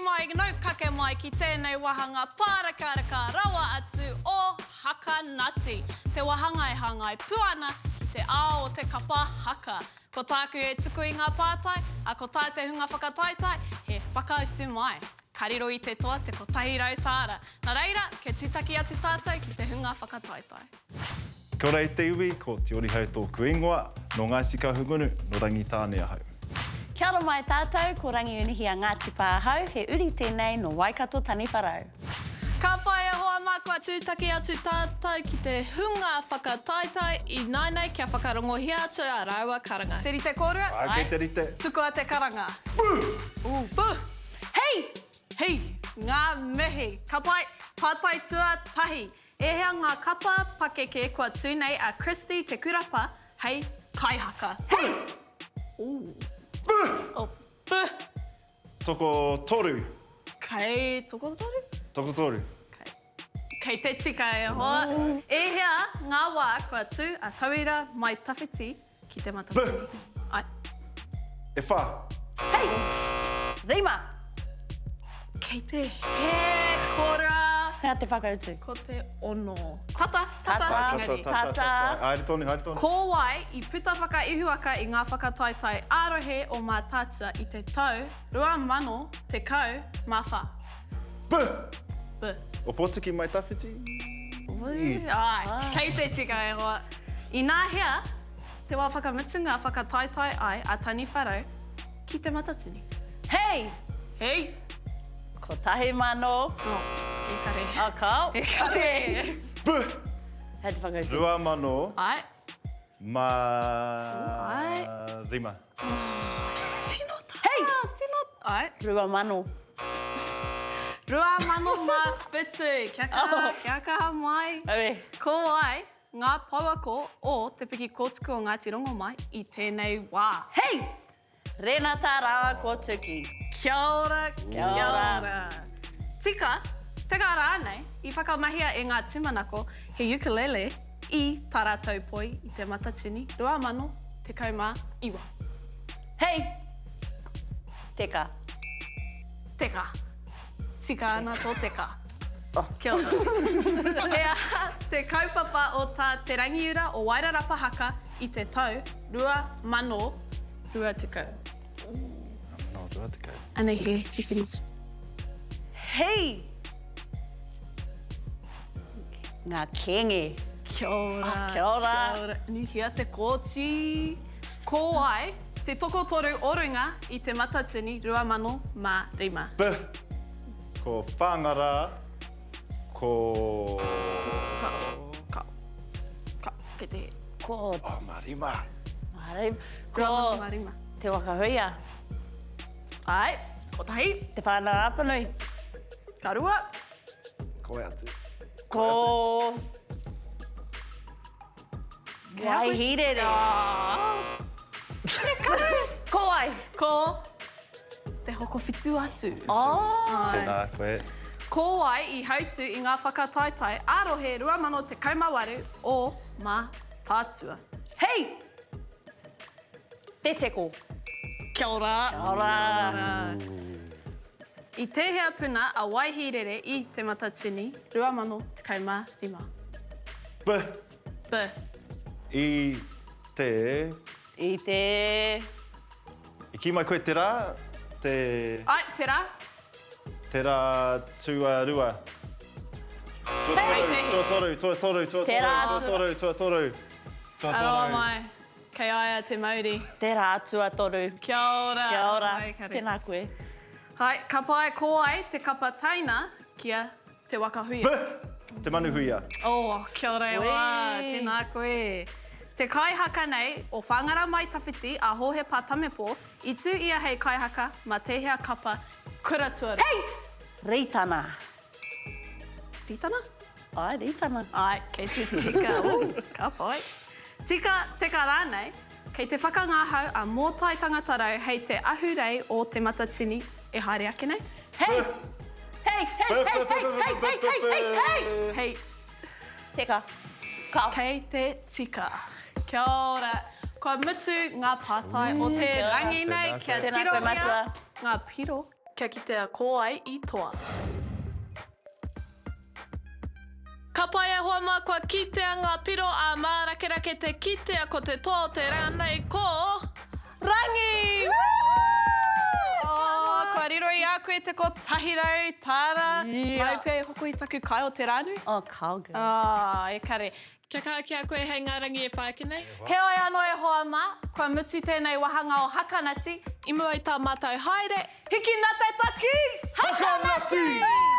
mai, nau kake mai ki tēnei wāhanga pārekareka rawa atu o Haka Nati, te wāhanga e hāngai pū ana ki te ao o te kapa haka. Ko tāku e tuku i ngā pātai, ā, ko tā te hunga whakataetae, he whakautu mai. Ka riro i te toa te 100 tāra. Nā reira, kia tūtaki atu tātou ki te hunga whakataetae. Kia ora e te iwi, ko Te Orihau tōku ingoa, nō Ngāti Kahungunu, nō Rangitāne ahau. Kia ora mai tātou, ko Rangiunihia Ngāti Pā ahau, he uri tēnei nō Waikato Taniwharau. Ka pai e hoa mā, kua tūtaki atu tātou ki te hunga whakataetae ināinei kia whakarongohia atu a rāua karanga. Te rite kōrua? Āe, kei te rite. Tukua te karanga. Boo! Boo! Hei! Hei! Ngā mihi! Ka pai! Pātai tuatahi, Ēhea ngā kapa pakeke kua tū nei a Christy Te Kurapa hei kaihaka? Hei! Ooh. Buh! Oh, buh! Tokotoru. Kei tokotoru? Tokotoru. Kei. Kei te tika e hoa. Ēhea ngā wā kua tū a Tauira Mai Tawhiti ki te Matatini? Buh! Ai. E wha. Hei! Rima. Kei te hē kora. He aha te whakautu? Ko te ono. Tata, tata, Tata, engari. tata. Tata. Haere tonu, haere tonu. Ko wai i puta whakaihuwaka i ngā whakataetae ā-rohe o Mātaatua i te tau 2014? Buh! Buh. Opotiki mai tawhiti? Āe, kei te tika e hoa. Inā hea te wā whakamutunga whakataetae ai a Taniwharau ki Te Matatini? Hei! Hei! 1000. Oh, e kare. Oh, kao. E kare. Buh! Hei te whakautu. 2000. Āe. Ma Āe. rima. Tino tata. Hei! Tino, āe. 2000. 2007. Kia kaha, kia kaha mai. Aue. Ko wai ngā pouako o Te Piki Kōtuku o Ngāti Rongomai i tēnei wā? Hei! Renata rāua ko Tuki. Kia ora, kia ora. Tika, teka rānei, i whakamahia e ngā tūmanako he ukulele i tā rātou poi i Te Matatini 2019. Hei! Teka. Teka. Tika ana tō teka. Kia ora. He aha te kaupapa o tā Te Rangiura o Wairarapa haka i te tau 2000? 20. No, 20. Anei he tīwhiri. Hei! Ngā kēnge. Kia ora. Ah, kia ora. Kia ora. Nihia te kōti. Ko wai te tokotoru o runga i Te Matatini 2005? B. Ko Whāngarā, ko... Ka, ka, ka, kei te... Ko... Oh, Marima. Marima. Ko Marima. Te Waka Huia. Āe, kotahi. Te Whānau-a-Apanui. Ka rua. Ko wai atu? Ko... Waihīrere. Ko wai? Ko Te Hokowhitu-a-Tū. Oh. Tēnā koe. Ko wai i hautū i ngā whakataetae ā-rohe 2018 o Mātaatua? Hei! Te Teko. Kia ora. Kia ora. I tēhea puna a Waihīrere i Te Matatini 2015? B. B. I te. I te. I kī mai koe te rā, te. Ai, te rā. Te rā tuarua. Tuatoru, tuatoru, tuatoru, tuatoru, tuatoru, tuatoru, tuatoru. Aroha mai. Kei a ia te mauri. Te rā tuatoru. Kia ora. Kia ora. Tēnā koe. Hai, ka pai ko ai te kapa teina kia Te Waka Huia. B! Te Manu Huia. Oh, kia ora e wā. Tēnā koe. Te kaihaka nei o Whāngara Mai Tawhiti a Hōhepa Tamepo, i tū ia hei kaihaka mā tēhea kapa kura tuarua? Hei! Rītana. Rītana? Āe, Rītana. Āe, kei te tika. Ooh, ka pai. Tika, teka rānei, kei te whakangahau a Mōtai Tangatarau hei te ahurei o Te Matatini e haere ake nei? Hei! Hei, hei, hei, hei, hei, hei, hei, hei, hei! Hei. Teka. Ka. Kei te tika. Kia ora. Kua mutu ngā pātai o te rangi nei kia tirohia ngā piro. Kia kitea ko ai i toa. Ka pai e hoa mā kua kitea ngā piro ā mārakerake te kitea ko te toa o te rā nei ko Rangi! Oh, kua riro i a koe te 100 tāra. Mau pea e hoko i taku kai o te rā nui? Oh, kao good. Oh, e kare. Kia kaha ki a koe hei ngā rangi e whai ake nei. Heoi anō e hoa mā, kua mutu tēnei wāhanga o Hakanati. I mua i tā mātou haere, hikina te taki! Hakanati!